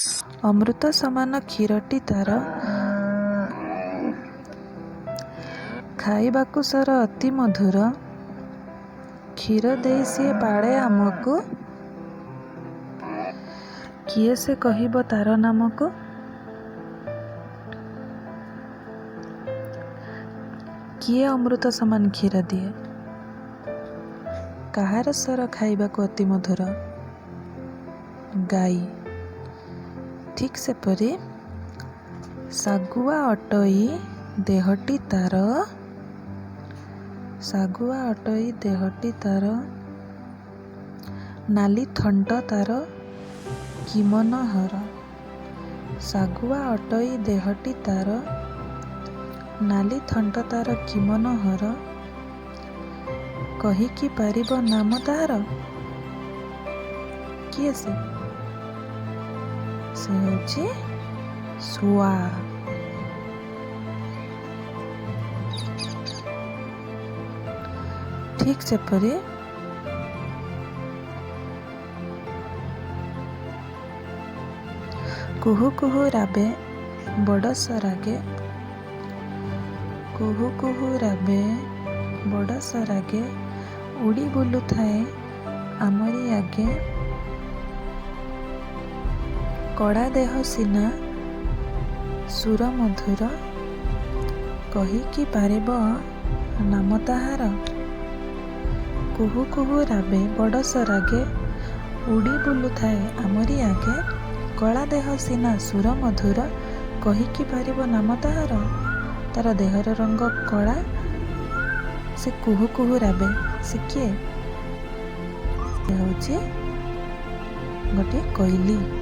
ଅମୃତ ସମାନ କ୍ଷୀରଟି ତାର, ଖାଇବାକୁ ସର ଅତି ମଧୁର। କ୍ଷୀର ଦେଇ ସିଏ ପାଳେ ଆମକୁ, କିଏ ସେ କହିବ ତାର ନାମକୁ? କିଏ ଅମୃତ ସମାନ କ୍ଷୀର ଦିଏ? କାହାର ସର ଖାଇବାକୁ ଅତି ମଧୁର? ଗାଈ। ଠିକ୍ ସେପରି ଶାଗୁଆ ଅଟଇ ଦେହଟି ତାର, ଶାଗୁଆ ଅଟଇ ଦେହଟି ତାର, ନାଲି ଥଣ୍ଟ ତାର କି ମନୋହର। ଶାଗୁଆ ଅଟଇ ଦେହଟି ତାର, ନାଲି ଥଣ୍ଟ ତାର କି ମନୋହର। କହିକି ପାରିବ ନାମ ତାହାର? କିଏ ସେ? ସେ ହେଉଛି ଶୁଆ। ଠିକ୍ ସେପରି କୁହୁ କୁହୁ ରାବେ ବଡ଼ ସରାଗେ, କୁହୁ କୁହୁ ରାବେ ବଡ଼ ସରାଗେ, ଉଡ଼ି ବୁଲୁଥାଏ ଆମରି ଆଗେ। କଳା ଦେହ ସିନା ସୁର ମଧୁର, କହିକି ପାରିବ ନାମ ତାହାର? କୁହୁ କୁହୁ ରାବେ ବଡ଼ ସରାଗେ, ଉଡ଼ି ବୁଲୁଥାଏ ଆମରି ଆଗେ। କଳା ଦେହ ସିନା ସୁର ମଧୁର, କହିକି ପାରିବ ନାମ ତାହାର? ତାର ଦେହର ରଙ୍ଗ କଳା, ସେ କୁହୁ କୁହୁ ରାବେ, ସେ କିଏ? ସେ ହେଉଛି ଗୋଟିଏ କୋଇଲି।